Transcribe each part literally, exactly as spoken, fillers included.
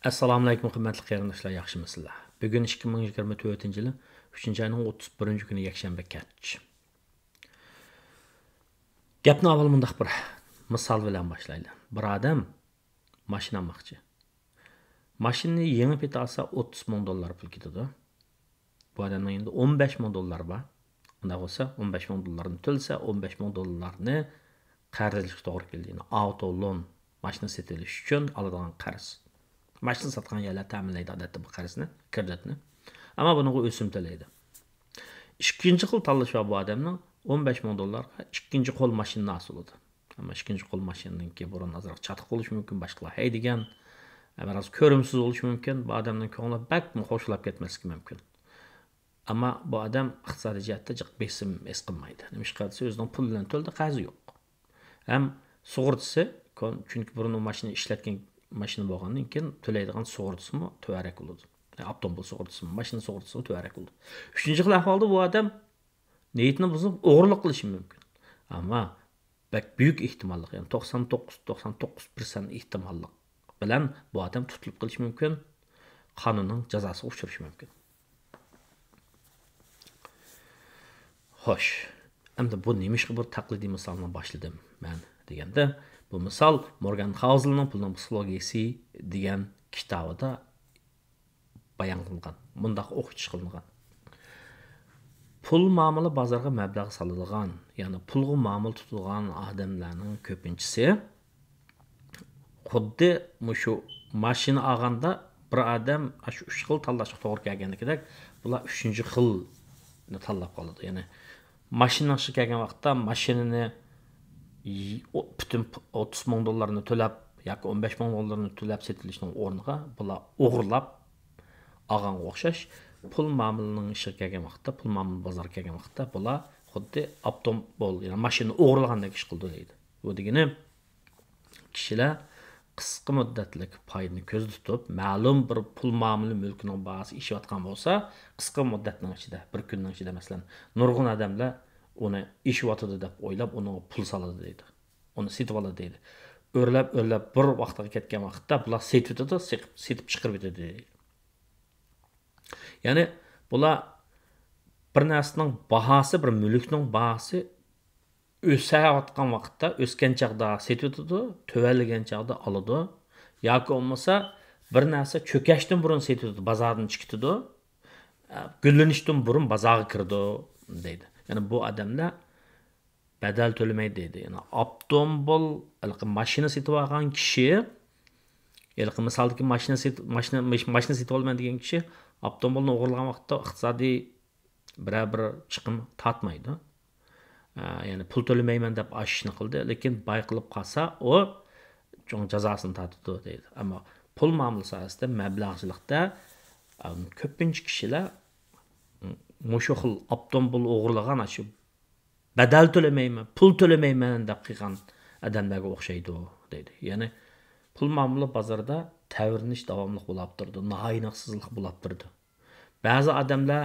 ئەسسالامۇئەلەيكۇم، قىممەتلىك قېرىنداشلار، ياخشىمۇسىلەر؟ بۈگۈن ئىككى مىڭ يىگىرمە تۆتىنچى يىلى ئۈچىنچى ئاينىڭ ئوتتۇز بىرىنچى كۈنى، يەكشەنبە كەچ. گەپنى ئاۋۋال مۇنداق بىر مىسال بىلەن باشلايلى. بىر ئادەم ماشىنا ئالماقچى. ماشىنىنى يېڭى پېتى ئالسا، ئوتتۇز مىڭ دوللار پۇل كېتىدۇ. بۇ ئادەمنىڭ يېنىدا ئون بەش مىڭ دوللار بار. ئۇنداق بولسا، ئون بەش مىڭ دوللارنى تۆلىسە، ئون بەش مىڭ دوللارنى قەرز ئېلىشقا توغرا كېلىدۇ. يەنى ئاۋتو لون، ماشىنا سېتىۋېلىش ئۈچۈن ئالىدىغان قەرز. ماشىنا ساتقان يەرلەر تەمىنلەيدۇ، ئادەتتە، بۇ قەرزنى، كىرېدىتنى. ئەمما بۇنىڭغا ئۆسۈم تۆلەيدۇ. ئىككىنچى خىل تاللىشى بار بۇ ئادەمنىڭ. ئون بەش مىڭ دوللارغا ئىككىنچى قول ماشىنىنى ئالسا بولىدۇ. ئەمما ئىككىنچى قول ماشىنىنىڭكى بۇرۇن ئازراق چاتىق بولۇشى مۇمكىن، باشقىلار ھەيدىگەن، ئەمما بىراز كۆرۈمسىز بولۇشى مۇمكىن. بۇ ئادەمنىڭ كۆڭلى بەكمۇ خۇشلاپ كەتمەسلىكى مۇمكىن. ئەمما بۇ ئادەم ئىقتىسادىي جەھەتتە جىق بېسىم ھېس قىلمايدۇ. نېمىشقا دېسە، ئۆزىنىڭ پۇلى بىلەن تۆلىدى، قەرزى يوق. ھەم سۇغۇرتىسى، كون-، چۈنكى بۇرۇن ئۇ ماشىنا ئىشلەتكەن ماشىنا بولغاندىن كېيىن تۆلەيدىغان سۇغۇرتىسىمۇ تۆۋەنرەك بولىدۇ. يەنى ئاپتوموبىل سۇغۇرتىسىمۇ، ماشىنا سۇغۇرتىسىمۇ تۆۋەنرەك بولىدۇ. ئۈچىنچى خىل ئەھۋالدا بۇ ئادەم نىيىتىنى بۇزۇپ، ئوغرىلىق قىلىشى مۇمكىن. ئەمما بەك بۈيۈك ئېھتىماللىق، يەنى توقسان توققۇز، توقسان توققۇز پىرسەنت ئېھتىماللىق بىلەن بۇ ئادەم تۇتۇلۇپ قېلىشى مۇمكىن، قانۇننىڭ جازاسىغا ئۇچرىشى مۇمكىن. خوش، ئەمدى بۇ نېمىشقا بىر تەقلىدىي مىسالنى باشلىدىم مەن دېگەندە، بۇ مىسال مورگان خاۋزېلنىڭ پۇلنىڭ پسىخولوگىيىسى دېگەن كىتابىدا بايان قىلىنغان، مۇنداق ئوخشىتىش قىلىنغان. پۇل مۇئامىلە بازارغا مەبلەغ سالىدىغان، يەنى پۇلغا مۇئامىلە تۇتىدىغان ئادەملەرنىڭ كۆپىنچىسى خۇددى مۇشۇ ماشىنا ئالغاندا بىر ئادەم شۇ ئۈچ خىل تاللاشقا توغرا كەلگەندىكىدەك، بۇلار ئۈچىنچى خىلنى تاللاپ قالىدۇ. يەنى ماشىنىنىڭ ئىشىغا كەلگەن ۋاقىتتا ماشىنىنى ي-، ئو-، پۈتۈن پ-، ئوتتۇز مىڭ دوللارنى تۆلەپ ياكى ئون بەش مىڭ دوللارنى تۆلەپ سېتىۋېلىشنىڭ ئورنىغا بۇلار ئوغرىلاپ ئالغانغا ئوخشاش، پۇل مۇئامىلىنىڭ ئىشىغا كەلگەن ۋاقىتتا، پۇل مۇئامىلە بازىرىغا كەلگەن ۋاقىتتا بۇلار خۇددى ئاپتوموبىل، يەنى ماشىنىنى ئوغرىلىغاندەك ئىش قىلىدۇ دەيدۇ. بۇ دېگىنى، كىشىلەر قىسقا مۇددەتلىك پايدىنى كۆزدە تۇتۇپ، مەلۇم بىر پۇل مۇئامىلە مۈلكىنىڭ باھاسى ئېشىۋاتقان بولسا، قىسقا مۇددەتنىڭ ئىچىدە، بىر كۈننىڭ ئىچىدە، مەسىلەن، نۇرغۇن ئادەملەر ئۇنى ئېشىۋاتىدۇ دەپ ئويلاپ، ئۇنىڭغا پۇل سالىدۇ دەيدۇ. ئۇنى سېتىۋالىدۇ دەيدۇ. ئۆرلەپ، ئۆرلەپ بىر ۋاقىتقا كەتكەن ۋاقىتتا بۇلار سېتىۋېتىدۇ، سېقىپ-، سېتىپ چىقىرىۋېتىدۇ دەيدۇ. يەنى بۇلار بىر نەرسىنىڭ باھاسى، بىر مۈلۈكنىڭ باھاسى ئۆسەۋاتقان ۋاقىتتا، ئۆسكەن چاغدا سېتىۋېتىدۇ، تۆۋەنلىگەن چاغدا ئالىدۇ. ياكى بولمىسا بىر نەرسە چۆكەشتىن بۇرۇن سېتىۋېتىدۇ، بازاردىن چىقىۋېتىدۇ. ئە، گۈللىنىشتىن بۇرۇن بازارغا كىرىدۇ دەيدۇ. يەنى بۇ ئادەملەر بەدەل تۆلىمەيدۇ دەيدۇ. يەنى ئاپتوموبىل، ھېلىقى ماشىنا سېتىۋالغان كىشى، ھېلىقى مىسالدىكى ماشىنا سېتىپ، ماشىنا، ماش-، ماشىنا سېتىۋالىمەن دېگەن كىشى ئاپتوموبىلنى ئوغرىلىغان ۋاقىتتا ئىقتىسادىي بىرەر بىر چىقىم تارتمايدۇ. ئە، يەنى پۇل تۆلىمەيمەن دەپ ئاشۇ ئىشنى قىلدى، لېكىن بايقىلىپ قالسا، ئۇ چوڭ جازاسىنى تارتىدۇ دەيدۇ. ئەمما پۇل مۇئامىلە ساھەسىدە، مەبلەغچىلىكتە، ئە، كۆپىنچە كىشىلەر مۇشۇ خىل ئاپتوموبىل ئوغرىلىغان، ئاشۇ بەدەل تۆلىمەيمەن، پۇل تۆلىمەيمەن دەپ قىلغان ئادەملەرگە ئوخشايدۇ دەيدۇ. يەنى پۇل مۇئامىلە بازىرىدا تەۋرىنىش داۋاملىق بولاپ تۇرىدۇ، نائېنىقسىزلىق بولاپ تۇرىدۇ. بەزى ئادەملەر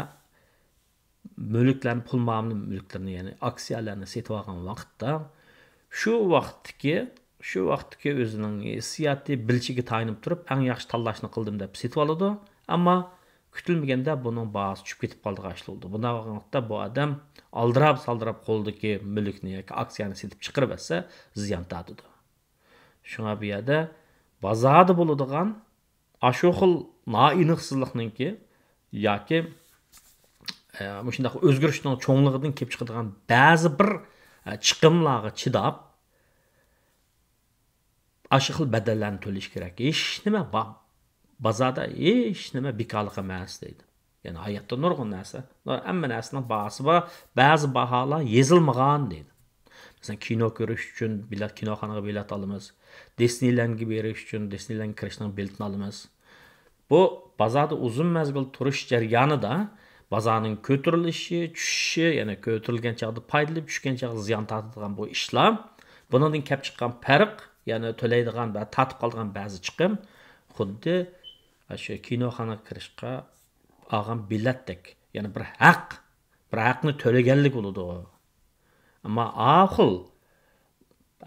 مۈلۈكلەرنى، پۇل مۇئامىلە مۈلۈكلىرىنى، يەنى ئاكسىيەلەرنى سېتىۋالغان ۋاقىتتا، شۇ ۋاقىتتىكى، شۇ ۋاقىتتىكى ئۆزىنىڭ ھېسسىياتى، بىلىشىگە تايىنىپ تۇرۇپ، ئەڭ ياخشى تاللاشنى قىلدىم دەپ سېتىۋالىدۇ. ئەمما كۈتۈلمىگەندە بۇنىڭ باھاسى چۈشۈپ كېتىپ قالىدىغان ئىش بولىدۇ. بۇنداق بولغان ۋاقىتتا بۇ ئادەم ئالدىراپ-سالدىراپ قولىدىكى مۈلۈكنى ياكى ئاكسىيەنى سېتىپ چىقىرىۋەتسە، زىيان تارتىدۇ. شۇڭا بۇ يەردە بازاردا بولىدىغان ئاشۇ خىل نائېنىقسىزلىقنىڭكى ياكى، ئە، مۇشۇنداق ئۆزگىرىشنىڭ چوڭلۇقىدىن كېلىپ چىقىدىغان بەزى بىر، ئە، چىقىملارغا چىداپ، ئاشۇ خىل بەدەللەرنى تۆلەش كېرەك. ھېچ نېمە با-، بازاردا ھېچ نېمە بىكارلىق ئەمەس دەيدۇ. يەنى ھاياتتا نۇرغۇن نەرسە، ھەممە نەرسىنىڭ باھاسى بار، بەزى باھالار يېزىلمىغان دەيدۇ. مەسىلەن، كىنو كۆرۈش ئۈچۈن بېلەت، كىنوخانىغا بېلەت ئالىمىز. دىسنېيلەندگە بېرىش ئۈچۈن دىسنېيلەندگە كىرىشنىڭ بېلىتىنى ئالىمىز. بۇ بازاردا ئۇزۇن مەزگىل تۇرۇش جەريانىدا بازارنىڭ كۆتۈرۈلۈشى، چۈشۈشى، يەنى كۆتۈرۈلگەن چاغدا پايدىلىنىپ، چۈشكەن چاغدا زىيان تارتىدىغان بۇ ئىشلار، بۇنىڭدىن كەپ چىققان پەرق، يەنى تۆلەيدىغان ۋە تارتىپ قالىدىغان بەزى چىقىم، خۇددى شۇ كىنوخانىغا كىرىشقا ئالغان بېلەتتەك، يەنى بىر ھەق، بىر ھەقنى تۆلىگەنلىك بولىدۇ. ئەمما ئاقىل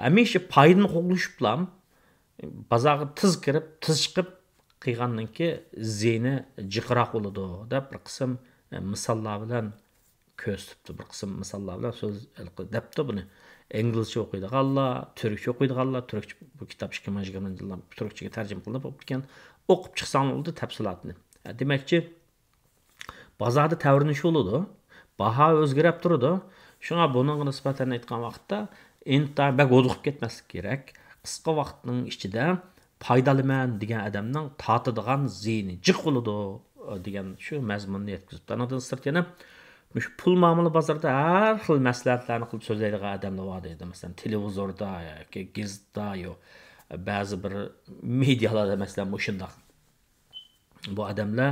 ھەمىشە پايدىنى قوغلىشىپلا، بازارغا تېز كىرىپ، تېز چىقىپ، قىلغاننىڭكى زىيىنى جىقراق بولىدۇ، دەپ بىر قىسىم، ئە، مىساللار بىلەن كۆرسىتىپتۇ. بىر قىسىم مىساللار بىلەن سۆز دەپتۇ بۇنى. ئىنگلىزچە ئوقۇيدىغانلار، تۈركچە ئوقۇيدىغانلار، تۈركچە، بۇ كىتاب ئىككى مىڭ يىگىرمىنچى يىلدا تۈركچىگە تەرجىمە قىلىنىپ بولۇپتىكەن. ئوقۇپ چىقساڭلار بولدى تەپسىلاتىنى. ئە، دېمەكچى، بازاردا تەۋرىنىش بولىدۇ، باھا ئۆزگىرەپ تۇرىدۇ. شۇڭا بۇنىڭغا نىسبەتەن ئېيتقان ۋاقىتتا ئىنتايىن بەك ھودۇقۇپ كەتمەسلىك كېرەك. قىسقا ۋاقىتنىڭ ئىچىدە پايدالىمەن دېگەن ئادەمنىڭ تارتىدىغان زىيىنى جىق بولىدۇ، دېگەن شۇ مەزمۇننى يەتكۈزۈپتۇ. ئانىڭدىن سىرت يەنە مۇشۇ پۇل مۇئامىلە بازىرىدا ھەر خىل مەسلىھەتلەرنى قىلىپ سۆزلەيدىغان ئادەملەر بار دەيدۇ. مەسىلەن، تېلېۋىزوردا ياكى گېزىتتا، يو، بەزى بىر مېدىيالاردا، مەسىلەن، مۇشۇنداق. بۇ ئادەملەر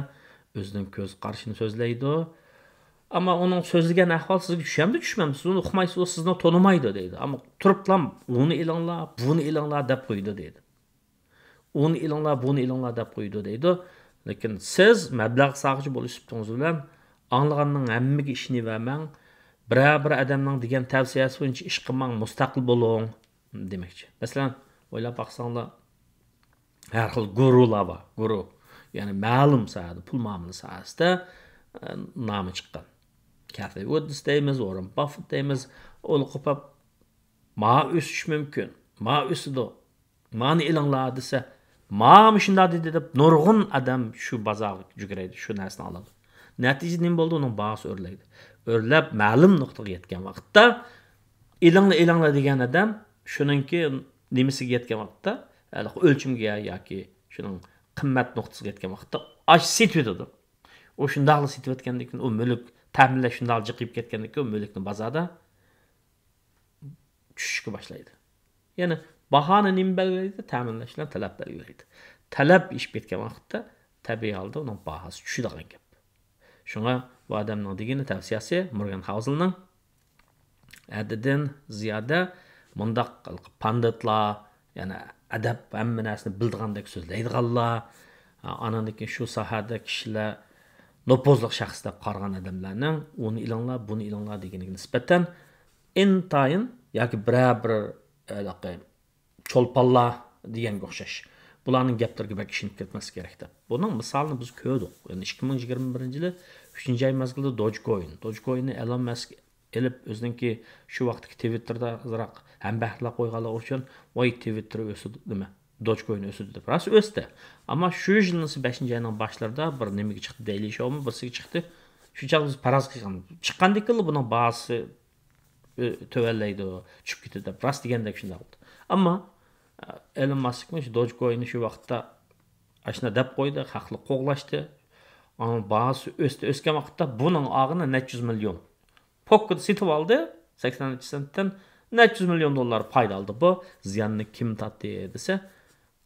ئۆزىنىڭ كۆز قارىشىنى سۆزلەيدۇ. ئەمما ئۇنىڭ سۆزلىگەن ئەھۋال سىزگە چۈشەمدۇ، چۈشمەمدۇ؟ سىز ئۇنى ئۇقمايسىز، ئۇ سىزنى تونۇمايدۇ دەيدۇ. ئەمما تۇرۇپلا ئۇنى ئېلىڭلار، بۇنى ئېلىڭلار دەپ قويىدۇ دەيدۇ. ئۇنى ئېلىڭلار، بۇنى ئېلىڭلار دەپ قويىدۇ دەيدۇ. لېكىن سىز مەبلەغ سالغۇچى بولۇش سۈپىتىڭىز بىلەن ئاڭلىغاننىڭ ھەممىگە ئىشىنىۋەرمەڭ. بىرەر بىر ئادەمنىڭ دېگەن تەۋسىيەسى بويىچە ئىش قىلماڭ، مۇستەقىل بولۇڭ دېمەكچى. مەسىلەن، ئويلاپ باقساڭلار، ھەر خىل گۇرۇلار بار. گۇرۇ، يەنى مەلۇم ساھەدە، پۇل مۇئامىلە ساھەسىدە، ئە، نامى چىققان. كەثى ۋۇدس دەيمىز، ۋاررېن باففېت دەيمىز. ئۇلار قوپاپ، ما ئۆسۈش مۇمكىن، ما ئۆسىدۇ، مانى ئېلىڭلار دېسە، ما مۇشۇنداق دېدى دەپ نۇرغۇن ئادەم شۇ بازارغا يۈگۈرەيدۇ، شۇ نەرسىنى ئالىدۇ. نەتىجىدە نېمە بولىدۇ؟ ئۇنىڭ باھاسى ئۆرلەيدۇ. ئۆرلەپ مەلۇم نۇقتىغا يەتكەن ۋاقىتتا، ئېلىڭلار، ئېلىڭلار دېگەن ئادەم شۇنىڭكى نېمىسىگە يەتكەن ۋاقىتتا، ھېلىقى ئۆلچىمىگە ياكى شۇنىڭ قىممەت نۇقتىسىغا يەتكەن ۋاقىتتا ئاش سېتىۋېتىدۇ. ئۇ شۇنداقلا سېتىۋەتكەندىن كېيىن ئۇ مۈلۈك، تەمىنلەش شۇنداقلا جىقىيىپ كەتكەندىن كېيىن ئۇ مۈلۈكنى بازاردا چۈشۈشكە باشلايدۇ. يەنى باھانى نېمە بەلگىلەيدۇ؟ تەمىنلەش بىلەن تەلەپ بەلگىلەيدۇ. تەلەپ ئېشىپ كەتكەن ۋاقىتتا تەبىئىي ھالدا ئۇنىڭ باھاسى چۈشىدىغان گەپ. شۇڭا بۇ ئادەمنىڭ دېگىنى، تەۋسىيەسى، مورگان خاۋزېلنىڭ، ھەددىدىن زىيادە مۇنداق پاندىتلار، يەنى ئەدەپ، ھەممە نەرسىنى بىلىدىغاندەك سۆزلەيدىغانلار، ئانىڭدىن كېيىن شۇ ساھەدە كىشىلەر نوپۇزلۇق شەخس دەپ قارىغان ئادەملەرنىڭ ئۇنى ئېلىڭلار، بۇنى ئېلىڭلار دېگىنىگە نىسبەتەن ئىنتايىن ياكى بىرەر بىر، ھېلىقى، چولپانلار دېگەنگە ئوخشاش. بۇلارنىڭ گەپلىرىگە بەك ئىشىنىپ كەتمەسلىك كېرەك دەپ. بۇنىڭ مىسالىنى بىز كۆردۇق. يەنى ئىككى مىڭ يىگىرمە بىرىنچى يىلى ئۈچىنچى ئاي مەزگىلىدە دوجكوين. دوجكويننى ئېلون مەسك ئېلىپ، ئۆزىنىڭكى شۇ ۋاقىتتىكى تىۋىتتېردا ئازراق ھەمبەھىرلەپ قويغانلىقى ئۈچۈن، ۋاي، تىۋىتتېر ئۆسىدۇ، نېمە، دوجكوين ئۆسىدۇ دەپ. راست ئۆستى. ئەمما شۇ يىلنىڭ بەشىنچى ئاينىڭ باشلىرىدا بىر نېمىگە چىقتى، دېيلى شومۇ بىرسىگە چىقتى. شۇ چاغدا بىز پاراز قىلغان. چىققاندىن كېيىنلا بۇنىڭ باھاسى ئۆ-، تۆۋەنلەيدۇ، چۈشۈپ كېتىدۇ دەپ، راست دېگەندەك شۇنداق بولدى. ئەمما، ئە، ئېلون ماسكمۇ شۇ دوجكويننى شۇ ۋاقىتتا ئاشۇنداق دەپ قويدى، خەقلەر قوغلاشتى. ئاڭا باھاسى ئۆستى، ئۆسكەن ۋاقىتتا بۇنىڭ ئاغىنە نەچچە يۈز مىليون. پوككىدا سېتىپ ئالدى، سەكسەن نەچچە سېنتتىن نەچچە يۈز مىليون دوللار پايدا ئالدى. بۇ زىياننى كىم تارتتى دېسە،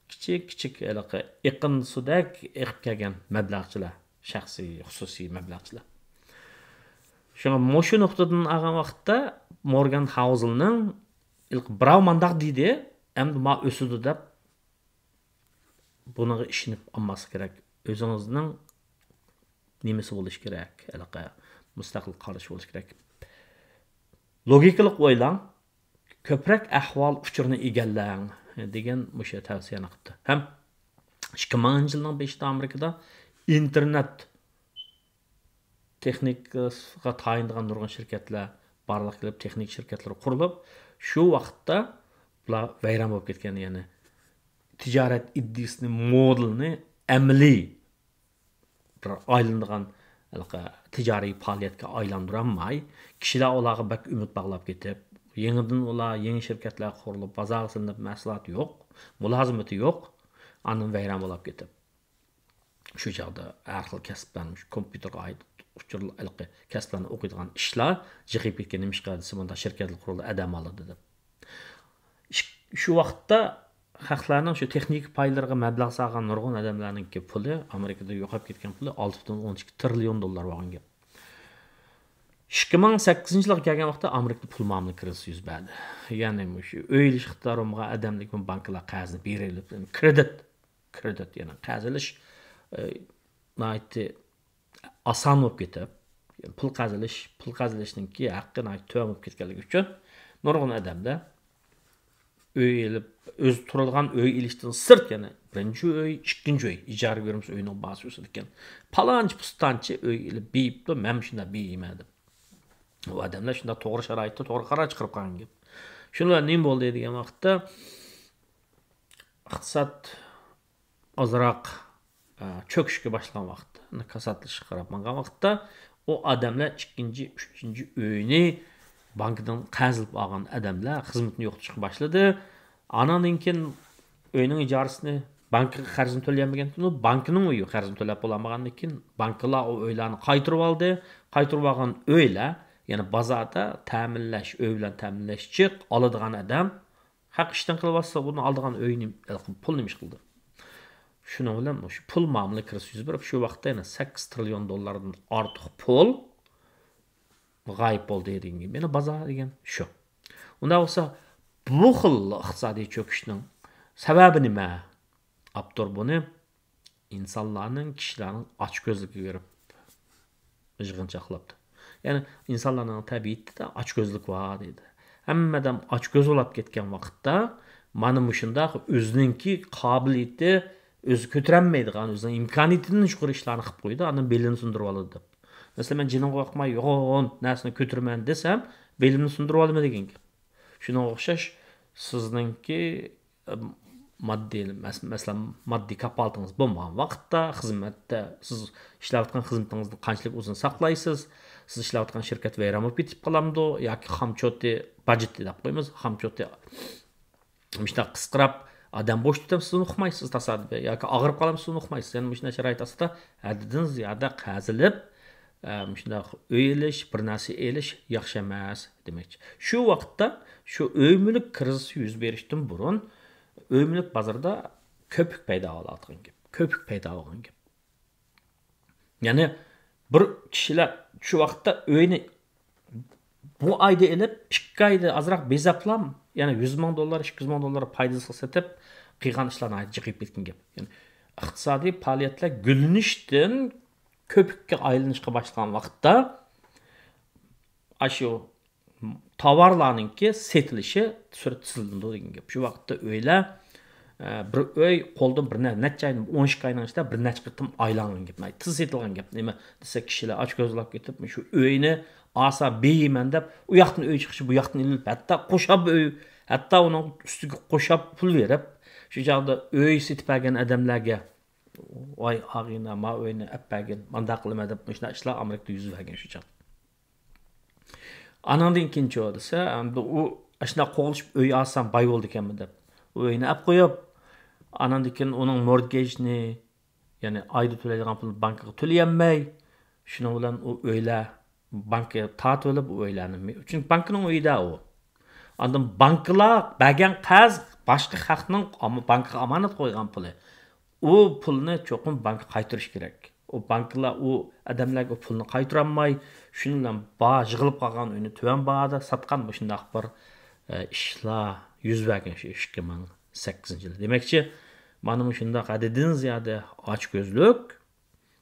كىچىك، كىچىك ھېلىقى ئېقىن سۇدەك ئېقىپ كەلگەن مەبلەغچىلەر، شەخسىي، خۇسۇسىي مەبلەغچىلەر. شۇڭا مۇشۇ نۇقتىدىن ئالغان ۋاقىتتا مورگان خاۋزېلنىڭ ھېلىقى بىراۋ مانداق دېدى، ئەمدى ما ئۆسىدۇ دەپ بۇنىڭغا ئىشىنىپ ئالماسلىق كېرەك. ئۆزىڭىزنىڭ نېمىسى بولۇشى كېرەك، ھېلىقى مۇستەقىل قارىشى بولۇشى كېرەك. لوگىكىلىق ئويلاڭ، كۆپرەك ئەھۋال ئۇچۇرىنى ئىگىلەڭ دېگەن مۇشۇ تەۋسىيەنى قىپتۇ. ھەم ئىككى مىڭىنچى يىلنىڭ بېشىدا ئامېرىكىدا ئىنتېرنېت تېخنىكىسىغا تايىنىدىغان نۇرغۇن شىركەتلەر بارلىققا كېلىپ، تېخنىكا شىركەتلىرى قۇرۇلۇپ، شۇ ۋاقىتتا بۇلار ۋەيران بولۇپ كەتكەن، يەنى تىجارەت ئىدىيىسىنى، مودېلىنى ئەمەلىي بىر ئايلىنىدىغان ھېلىقى تىجارىي پائالىيەتكە ئايلاندۇرالماي، كىشىلەر ئۇلارغا بەك ئۈمىد باغلاپ كېتىپ، يېڭىدىن ئۇلار، يېڭى شىركەتلەر قۇرۇلۇپ، بازارغا سېلىنىپ، مەھسۇلاتى يوق، مۇلازىمىتى يوق، ئاندىن ۋەيران بولاپ كېتىپ. شۇ چاغدا ھەر خىل كەسىپلەرنى، شۇ كومپيۇتېرغا ئائىت ئۇچۇرلار، ھېلىقى كەسىپلەرنى ئوقۇيدىغان ئىشلار جىقىپ كەتكەن. نېمىشقا دېسە، مۇنداق شىركەتلەر قۇرۇلدى، ئادەم ئالىدۇ دەپ. ئىش-، شۇ ۋاقىتتا خەقلەرنىڭ شۇ تېخنىكا پايلىرىغا مەبلەغ سالغان نۇرغۇن ئادەملەرنىڭكى پۇلى، ئامېرىكىدا يوقاپ كەتكەن پۇلى ئالتە پۈتۈن ئوندىن ئىككى تىرىليون دوللار بولغان گەپ. ئىككى مىڭ سەككىزىنچى يىلغا كەلگەن ۋاقىتتا ئامېرىكىدا پۇل مۇئامىلە كىرىزىسى يۈز بەردى. يەنى مۇشۇ ئۆي ئېلىش ئىقتىدارى بولمىغان ئادەملەرگە بانكىلار قەرزنى بېرىۋېلىپ، كرېدىت، كرېدىت، يەنى قەرز ئېلىش، ئى، ناھايىتى ئاسان بولۇپ كېتىپ، پۇل قەرز ئېلىش، پۇل قەرز ئېلىشنىڭكى ھەققى ناھايىتى تۆۋەن بولۇپ كەتكەنلىكى ئۈچۈن نۇرغۇن ئادەمدە ئۆي ئېلىپ، ئۆزى تۇرىدىغان ئۆي ئېلىشتىن سىرت يەنە بىرىنچى ئۆي، ئىككىنچى ئۆي، ئىجارە بېرىمىز، ئۆينىڭ باھاسى ئۆسىدىكەن. پالانچى پۇستانچى ئۆي ئېلىپ بېيىپتۇ، مەن شۇنداق بېيىمەن دەپ. ئۇ ئادەملەر شۇنداق توغرا شارائىتتا توغرا قارار چىقىرىپ قالغان گەپ. شۇنىڭ بىلەن نېمە بولدى دېگەن ۋاقىتتا، ئىقتىساد ئازراق، ئە، چۆكۈشكە باشلىغان ۋاقىتتا، كاساتلىشىشقا قاراپ ماڭغان ۋاقىتتا، ئۇ ئادەملەر ئىككىنچى، ئۈچىنچى ئۆينى بانكىدىن قەرز ئېلىپ ئالغان ئادەملەر خىزمىتىنى يوقىتىشقا باشلىدى. ئاناندىن كېيىن ئۆينىڭ ئىجارىسىنى، بانكىغا قەرزىنى تۆلىيەلمىگەندىن بانكىنىڭ ئۆيى قەرزىنى تۆلەپ بولالمىغاندىن كېيىن، بانكىلار ئۇ ئۆيلەرنى قايتۇرۇۋالدى. قايتۇرۇۋالغان ئۆيلەر، يەنى بازاردا تەمىنلەش، ئۆي بىلەن تەمىنلەش جىق، ئالىدىغان ئادەم ھەق ئىشتىن قىلىۋاتسا، بۇنى ئالىدىغان ئۆينى، پۇلنى نېمە ئىش قىلدى؟ شۇنىڭ بىلەن مۇشۇ پۇل مۇئامىلە كىرىزىسى يۈز بېرىپ، شۇ ۋاقىتتا يەنە سەككىز تىرىليون دوللاردىن ئارتۇق پۇل غايىب بولدى دېگەن گەپ. يەنە بازار دېگەن شۇ. ئۇنداق بولسا، بۇ خىل ئىقتىسادىي چۆكۈشنىڭ سەۋەبى نېمە؟ ئاپتور بۇنى ئىنسانلارنىڭ، كىشىلەرنىڭ ئاچكۆزلۈكىگە كۆرۈپ يىغىنچاقلاپتۇ. يەنى ئىنسانلارنىڭ تەبىئىتىدە ئاچكۆزلۈك بار دەيدۇ. ھەممە ئادەم ئاچكۆز بولاپ كەتكەن ۋاقىتتا، مانا مۇشۇنداق ئۆزىنىڭكى قابىلىيىتى، ئۆزى كۆتۈرەلمەيدىغان، ئۆزىنىڭ ئىمكانىيىتىدىن يۇقىرى ئىشلارنى قىلىپ قويىدۇ، ئاندىن بېلىنى سۇندۇرۇپ ئالىدۇ دەپ. مەسىلەن، مەن جېنىمغا باقماي يوغان نەرسىنى كۆتۈرىمەن دېسەم، بېلىمنى سۇندۇرۇۋالىمەن دېگەن گەپ. شۇنىڭغا ئوخشاش سىزنىڭكى، ئە، ماددىي، مەس-، مەسىلەن، ماددىي كاپالىتىڭىز بولمىغان ۋاقىتتا، خىزمەتتە سىز ئىشلەۋاتقان خىزمىتىڭىزنى قانچىلىك ئۇزۇن ساقلايسىز؟ سىز ئىشلەۋاتقان شىركەت ۋەيران بولۇپ كېتىپ قالامدۇ؟ ياكى خامچوتى، باجېتى دەپ قويىمىز، خامچوتى مۇشۇنداق قىسقىراپ، ئادەم بوشىتىپ، سىزنى ئۇقمايسىز تاسادىپىي ياكى ئاغرىپ قالامسىز، سىزنى ئۇقمايسىز. يەنە مۇشۇنداق شارائىت ئاستىدا ھەددىدىن زىيادە قەرز ئېلىپ، ئە، مۇشۇنداق ئۆي ئېلىش، بىر نەرسە ئېلىش ياخشى ئەمەس دېمەكچى. شۇ ۋاقىتتا شۇ ئۆي مۈلۈك كىرىزىسى يۈز بېرىشتىن بۇرۇن ئۆي مۈلۈك بازىرىدا كۆپۈك پەيدا بولۇۋاتقان گەپ. كۆپۈك پەيدا بولغان گەپ. يەنى بىر كىشىلەر شۇ ۋاقىتتا ئۆينى بۇ ئايدا ئېلىپ، ئىككى ئايدا ئازراق بېزەپلا، يەنى يۈز مىڭ دوللار، ئىككى يۈز مىڭ دوللار پايدىسىغا سېتىپ قىلغان ئىشلار ناھايىتى جىق بېيىپ كەتكەن گەپ. يەنى ئىقتىسادىي پائالىيەتلەر گۈللىنىشتىن كۆپۈككە ئايلىنىشقا باشلىغان ۋاقىتتا، ئاشۇ تاۋارلارنىڭكى سېتىلىشى سۈرئەت تېزلىنىدۇ دېگەن گەپ. شۇ ۋاقىتتا ئۆيلەر، ئە، بىر ئۆي قولدىن بىر نە-، نەچچە ئاي، ئون ئىككى ئاينىڭ ئىچىدە بىر نەچچە قېتىم ئايلانغان گەپ. تېز سېتىلغان گەپ. نېمە دېسە، كىشىلەر ئاچكۆزلەپ كېتىپ، شۇ ئۆينى ئاسا بېيىمەن دەپ، ئۇ ياقتىن ئۆي چىقىشى، بۇ ياقتىن ئېلىپ، ھەتتا قوشاپ ئۆي، ھەتتا ئۇنىڭ ئۈستىگە قوشاپ پۇل بېرىپ، شۇ چاغدا ئۆي سېتىپ بەرگەن ئادەملەرگە، ۋاي ئاغىنە، ما ئۆينى ئەپ بەرگىن، مانداق قىلىمەن دەپ، مۇشۇنداق ئىشلار ئامېرىكىدا يۈز بەرگەن شۇ چاغدا. ئاناندىن كېيىنچۇ دېسە، ئەمدى ئۇ ئاشۇنداق قوغلىشىپ ئۆي ئالسام باي بولىدىكەنمەن دەپ، ئۇ ئۆينى ئەپ قويۇپ، ئاناندىن كېيىن ئۇنىڭ مورتگېجنى، يەنى ئايدا تۆلەيدىغان پۇلنى بانكىغا تۆلىيەلمەي، شۇنىڭ بىلەن ئۇ ئۆيلەر بانكا تارتىۋېلىپ، ئۇ ئۆيلەرنى، چۈنكى بانكىنىڭ ئۆيىدە ئۇ. ئاندىن بانكىلار بەرگەن قەرز باشقا خەقنىڭ ئاما-، بانكىغا ئامانەت قويغان پۇلى. ئۇ پۇلنى چوقۇم بانكا قايتۇرۇش كېرەك. ئۇ بانكىلار ئۇ ئادەملەرگە ئۇ پۇلنى قايتۇرالماي، شۇنىڭ بىلەن باھا يىغىلىپ قالغان ئۆينى تۆۋەن باھادا ساتقان، مۇشۇنداق بىر، ئە، ئىشلار يۈز بەرگەن شۇ ئىككى مىڭ سەككىزىنچى يىلى. دېمەكچى، مانا مۇشۇنداق ھەددىدىن زىيادە ئاچكۆزلۈك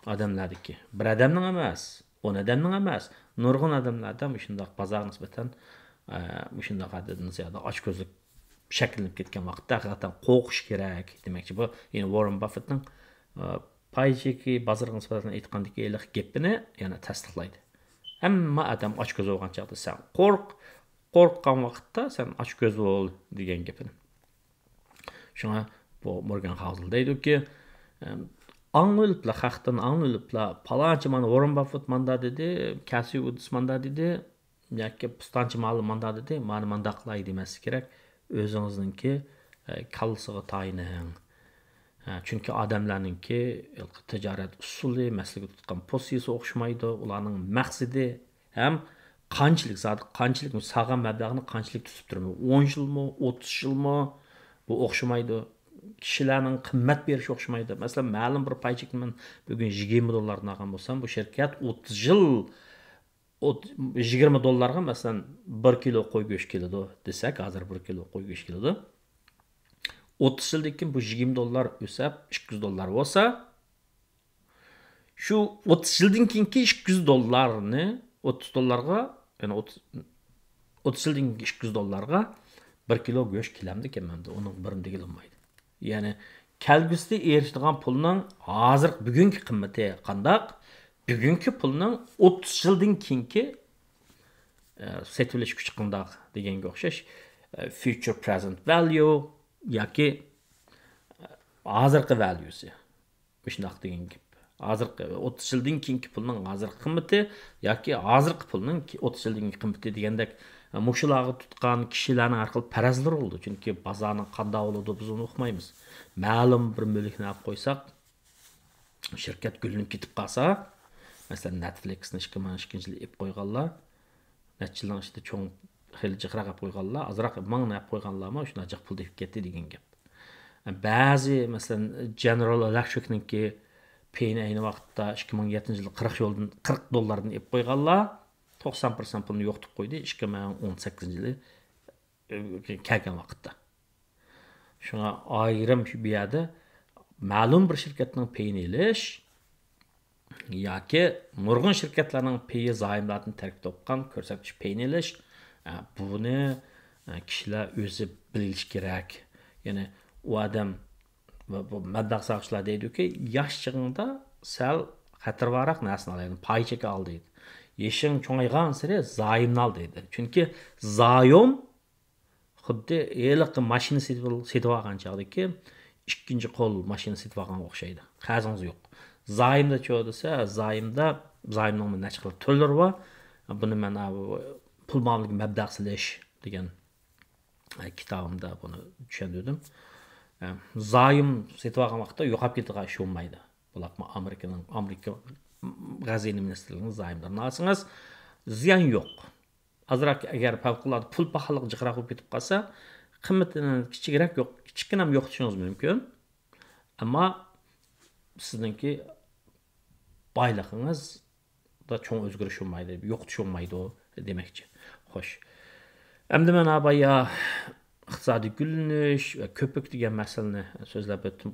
ئادەملەردىكى. بىر ئادەمنىڭ ئەمەس، ئون ئادەمنىڭ ئەمەس، نۇرغۇن ئادەملەردە مۇشۇنداق بازارغا نىسبەتەن، ئە، مۇشۇنداق ھەددىدىن زىيادە ئاچكۆزلۈك شەكىللىنىپ كەتكەن ۋاقىتتا ھەقىقەتەن قورقۇش كېرەك دېمەكچى. بۇ يەنە ۋاررېن باففېتنىڭ، ئە، پاي چېكى بازىرىغا نىسبەتەن ئېيتقاندىكى ھېلىقى گېپىنى يەنە تەستىقلايدۇ. ھەممە ئادەم ئاچكۆز بولغان چاغدا سەن قورق، قورققان ۋاقىتتا سەن ئاچكۆز بول دېگەن گېپىنى. شۇڭا بۇ مورگان خاۋزېل دەيدۇكى، ئەم، ئاڭلىنىپلا، خەقتىن ئاڭلىنىپلا، پالانچى مانا ۋاررېن باففېت ماندا دېدى، كەسسى ۋۇدس ماندا دېدى، ياكى پۇستانچى مالى ماندا دېدى، مانا مانداق قىلاي دېمەسلىك كېرەك. ئۆزىڭىزنىڭكى، ئە، كاللىسىغا تايىنىڭ. ئە، چۈنكى ئادەملەرنىڭكى تىجارەت ئۇسۇلى، مەسىلىگە تۇتقان پوزىتسىيىسى ئوخشىمايدۇ، ئۇلارنىڭ مەقسىتى ھەم قانچىلىك، زادى قانچىلىك، سالغان مەبلەغنى قانچىلىك تۇتۇپ تۇرىمۇ؟ ئون يىلمۇ، ئوتتۇز يىلمۇ؟ بۇ ئوخشىمايدۇ. كىشىلەرنىڭ قىممەت بېرىشى ئوخشىمايدۇ. مەسىلەن، مەلۇم بىر پاي چېكىنى مەن بۈگۈن يىگىرمە دوللاردىن ئالغان بولسام، بۇ شىركەت ئوتتۇز يىل، ئوت-، يىگىرمە دوللارغا، مەسىلەن، بىر كىلو قوي گۆشى كېلىدۇ دېسەك، ھازىر بىر كىلو قوي گۆشى كېلىدۇ. ئوتتۇز يىلدىن كېيىن بۇ يىگىرمە دوللار ئۆسۈپ، ئىككى يۈز دوللار بولسا، شۇ ئوتتۇز يىلدىن كېيىنكى ئىككى يۈز دوللارنى، ئوتتۇز دوللارغا، يەنى ئوتتۇز، ئوتتۇز يىلدىن كېيىنكى ئىككى يۈز دوللارغا بىر كىلو گۆش كېلەمدىكەن مەندە، ئۇنىڭ بىرىنى دېگىلى بولمايدۇ. يەنى كەلگۈسىدە ئېرىشىدىغان پۇلنىڭ ھازىر بۈگۈنكى قىممىتى قانداق، بۈگۈنكى پۇلنىڭ ئوتتۇز يىلدىن كېيىنكى، ئە، سېتىۋېلىش كۈچى قانداق دېگەنگە ئوخشاش، ئە، future present value ياكى، ئە، ھازىرقى valueسى. مۇشۇنداق دېگەن گەپ. ھازىرقى ئوتتۇز يىلدىن كېيىنكى پۇلنىڭ ھازىرقى قىممىتى ياكى ھازىرقى پۇلنىڭ كى-، ئوتتۇز يىلدىن كېيىنكى قىممىتى دېگەندەك، مۇشۇلارغا تۇتقان كىشىلەرنىڭ ھەر خىل پەرەزلىرى بولىدۇ. چۈنكى بازارنىڭ قانداق بولىدۇ، بىز ئۇنى ئۇقمايمىز. مەلۇم بىر مۈلۈكنى ئېلىپ قويساق، شىركەت گۈللىنىپ كېتىپ قالسا، مەسىلەن، نېتفلىكسنى ئىككى مىڭ ئىككىنچى يىلى ئېلىپ قويغانلار، نەچچە يىلنىڭ ئىچىدە چوڭ، خېلى جىقراق ئېلىپ قويغانلار، ئازراق مىڭنى ئېلىپ قويغانلارمۇ شۇنداق جىق پۇل تېپىپ كەتتى دېگەن گەپ. بەزى، مەسىلەن، جېنېرال ئېلېكتىرىكنىڭكى پېيىنى ئەينى ۋاقىتتا ئىككى مىڭ يەتتىنچى يىلى قىرىق يولدىن، قىرىق دوللاردىن ئېلىپ قويغانلار توقسان پىرسەنت پۇلنى يوقىتىپ قويدى ئىككى مىڭ ئون سەككىزىنچى يىلى، ئە، كەلگەن ۋاقىتتا. شۇڭا ئايرىم شۇ، بۇ يەردە مەلۇم بىر شىركەتنىڭ پېيىنى ئېلىش ياكى نۇرغۇن شىركەتلەرنىڭ پېيى زايوملاردىن تەركىب تاپقان كۆرسەتكۈچ پېيىنى ئېلىش، ئە، بۇنى، ئە، كىشىلەر ئۆزى بىلىشى كېرەك. يەنى ئۇ ئادەم، بۇ، بۇ مەبلەغ سالغۇچىلار دەيدۇكى، ياش چېغىڭدا سەل خەتىرى بارراق نەرسىنى ئال، يەنى پاي چېكى ئال دەيدۇ. يېشىڭ چوڭايغانسېرى زايومنى ئال دەيدۇ. چۈنكى زايوم خۇددى ھېلىقى ماشىنا سېتىپ، سېتىۋالغان چاغدىكى ئىككىنچى قول ماشىنا سېتىۋالغانغا ئوخشايدۇ. قەرزىڭىز يوق. زايومدا چۇ دېسە، زايومدا، زايومنىڭ نەچچە خىل تۈرلىرى بار. بۇنى مەن، ئا، بۇ پۇل مۇئامىلىگە مەبلەغ سېلىش دېگەن، ئە، كىتابىمدا بۇنى چۈشەندۈردۈم. ئە، زايوم سېتىۋالغان ۋاقىتتا يوقاپ كېتىدىغان ئىش بولمايدۇ. بۇلارمۇ ئامېرىكىنىڭ، ئامېرىكا خەزىنە مىنىستىرلىقىنىڭ زايوملىرىنى ئالسىڭىز، زىيان يوق. ئازراق ئەگەر پەۋقۇلئاددە پۇل پاخاللىقى جىقراق بولۇپ كېتىپ قالسا، قىممىتىنى كىچىكرەك يوق، كىچىككىنە يوقىتىشىڭىز مۇمكىن. ئەمما سىزنىڭكى بايلىقىڭىزدا چوڭ ئۆزگىرىش بولمايدۇ، يوقىتىش بولمايدۇ دېمەكچى. خوش. ئەمدى مەن ھا بايا ئىقتىسادىي گۈللىنىش ۋە كۆپۈك دېگەن مەسىلىنى سۆزلەپ ئۆتتۈم.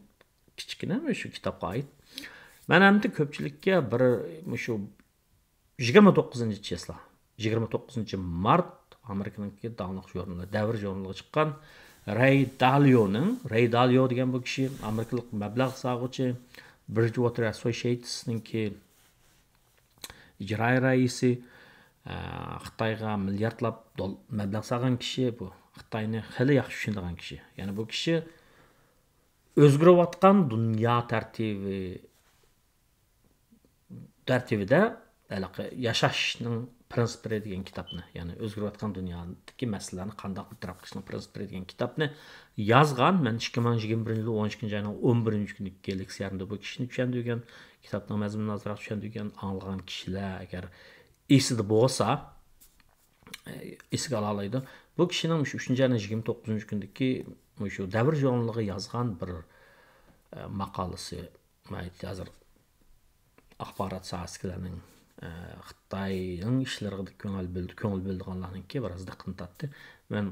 كىچىككىنە شۇ كىتابقا ئائىت. مەن ئەمدى كۆپچىلىككە بىر مۇشۇ يىگىرمە توققۇزىنچى چىسلا، يىگىرمە توققۇزىنچى مارت ئامېرىكىنىڭكى داڭلىق ژۇرنىلى، دەۋر ژۇرنىلىغا چىققان رەي دالىيونىڭ، رەي دالىيو دېگەن بۇ كىشى ئامېرىكىلىق مەبلەغ سالغۇچى، بىرىجۋوتېر ئەسسوشىيېتسنىڭكى ئىجرائىي رەئىسى، ئە، خىتايغا مىلياردلاپ دول-، مەبلەغ سالغان كىشى بۇ. خىتاينى خېلى ياخشى چۈشىنىدىغان كىشى. يەنى بۇ كىشى ئۆزگىرىۋاتقان دۇنيا تەرتىپى تەرتىپىدە ھېلىقى ياشاشنىڭ پىرىنسىپلىرى دېگەن كىتابنى، يەنى ئۆزگىرىۋاتقان دۇنيادىكى مەسىلىلەرنى قانداق بىر تەرەپ قىلىشنىڭ پىرىنسىپلىرى دېگەن كىتابنى يازغان. مەن ئىككى مىڭ يىگىرمە بىرىنچى يىلى ئون ئىككىنچى ئاينىڭ ئون بىرىنچى كۈنى لېكسىيەمدە بۇ كىشىنى چۈشەندۈرگەن، كىتابنىڭ مەزمۇنىنى ئازراق چۈشەندۈرگەن. ئاڭلىغان كىشىلەر ئەگەر ئېسىدە بولسا، ئېسىگە ئالالايدۇ. بۇ كىشىنىڭ مۇشۇ ئۈچىنچى ئاينىڭ يىگىرمە توققۇزىنچى كۈنىدىكى مۇشۇ دەۋر ژۇرنىلىغا يازغان بىر، ئە، ماقالىسى، ھازىر ئاخبارات ساھەسىدىكىلەرنىڭ، ئە، خىتاينىڭ ئىشلىرىغا كۆڭۈل بۆلىدۇ-، كۆڭۈل بۆلىدىغانلارنىڭكى بىر ئاز دىققىتىنى تارتتى. مەن